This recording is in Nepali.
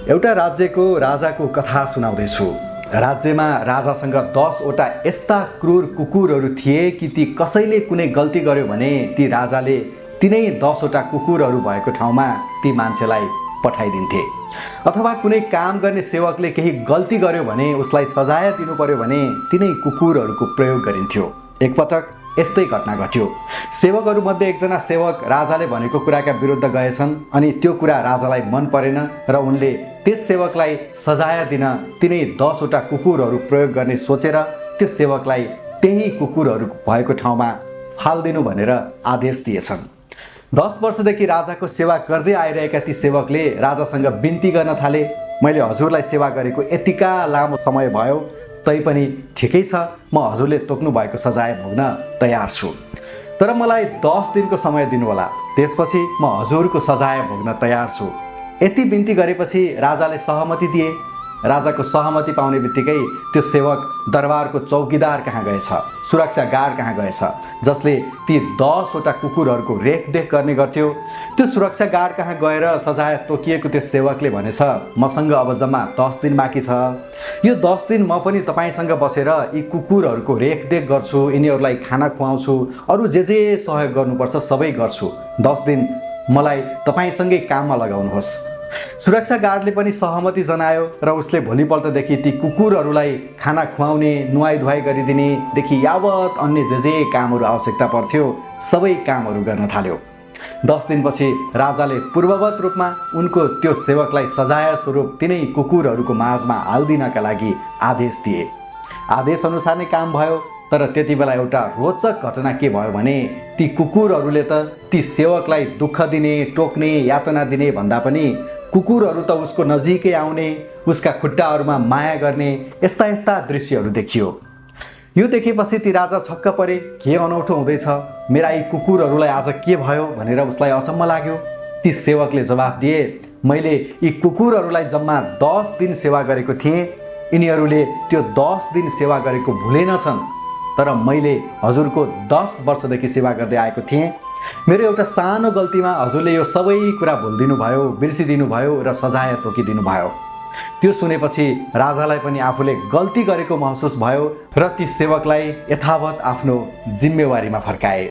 एउटा राज्यको राजाको कथा सुनाउँदैछु। राज्यमा राजासँग 10 वटा यस्ता क्रूर कुकुरहरू थिए कि ती कसैले कुनै गल्ती गर्यो भने ती राजाले तिनै 10 वटा कुकुरहरू भएको ठाउँमा ती मान्छेलाई पठाइदिन्थे। अथवा कुनै काम गर्ने सेवकले केही गल्ती गर्यो भने उसलाई सजाय दिनु पर्यो भने तिनै कुकुरहरूको प्रयोग गरिन्थ्यो। एकपटक यस्तै घटना घट्यो। सेवकहरूमध्ये एकजना सेवक राजाले भनेको कुराका विरुद्ध गएछन् अनि त्यो कुरा राजालाई मन परेन र उनले त्यस सेवकलाई सजाय दिन तिनै 10 वटा कुकुरहरू प्रयोग गर्ने सोचेर त्यो सेवकलाई त्यही कुकुरहरू भएको ठाउँमा फालिदिनु भनेर आदेश दिएछन्। 10 वर्षदेखि राजाको सेवा गर्दै आइरहेका ती सेवकले राजासँग बिन्ती गर्न थाले, मैले हजुरलाई सेवा गरेको यतिका लामो समय भयो, तैपनि ठिकै छ, म हजुरले तोक्नु भएको सजाय भोग्न तयार छु, तर मलाई 10 दिनको समय दिनुहोला, त्यसपछि म हजुरको सजाय भोग्न तयार छु। यति बिन्ती गरेपछि राजाले सहमति दिए। राजाको सहमति पाउने बित्तिकै त्यो सेवक दरबारको चौकीदार कहाँ गएछ, सुरक्षा गार्ड कहाँ गएछ, जसले ती 10 वटा कुकुरहरूको रेखदेख गर्ने गर्थ्यो। त्यो सुरक्षा गार्ड कहाँ गएर सजाय तोकिएको त्यो सेवकले भनेछ, मसँग अब जम्मा 10 दिन बाँकी छ, यो 10 दिन म पनि तपाईँसँग बसेर यी कुकुरहरूको रेखदेख गर्छु, यिनीहरूलाई खाना खुवाउँछु, अरू जे सहयोग गर्नुपर्छ सबै गर्छु, 10 दिन मलाई तपाईँसँगै काममा लगाउनुहोस्। सुरक्षा गार्डले पनि सहमति जनायो र उसले भोलिपल्टदेखि ती कुकुरहरूलाई खाना खुवाउने, नुहाई धुवाई गरिदिनेदेखि यावत अन्य जे कामहरू आवश्यकता पर्थ्यो सबै कामहरू गर्न थाल्यो। 10 दिनपछि राजाले पूर्ववत रूपमा उनको त्यो सेवकलाई सजाय स्वरूप तिनै कुकुरहरूको माझमा हालिदिनका लागि आदेश दिए। आदेश अनुसार नै काम भयो। तर त्यति बेला एउटा रोचक घटना के भयो भने ती कुकुरहरूले त ती सेवकलाई दुःख दिने, टोक्ने, यातना दिने भन्दा पनि कुकुरहरू त उसको नजिकै आउने, उसका खुट्टाहरूमा माया गर्ने यस्ता यस्ता दृश्यहरू देखियो। यो देखेपछि ती राजा छक्क परे, के अनौठो हुँदैछ, मेरा यी कुकुरहरूलाई आज के भयो भनेर उसलाई अचम्म लाग्यो। ती सेवकले जवाफ दिए, मैले यी कुकुरहरूलाई जम्मा 10 दिन सेवा गरेको थिएँ, यिनीहरूले त्यो 10 दिन सेवा गरेको भुलेनछन्, तर मैले हजुरको 10 वर्षदेखि सेवा गर्दै आएको थिएँ। मेरो एउटा सानो गल्तीमा हजुरले यो सबै कुरा भुलिदिनु भयो, बिर्सिदिनु भयो र सजाय तोकिदिनु भयो। त्यो सुनेपछि राजालाई पनि आफूले गल्ती गरेको महसुस भयो र ती सेवकलाई यथावत आफ्नो जिम्मेवारीमा फर्काए।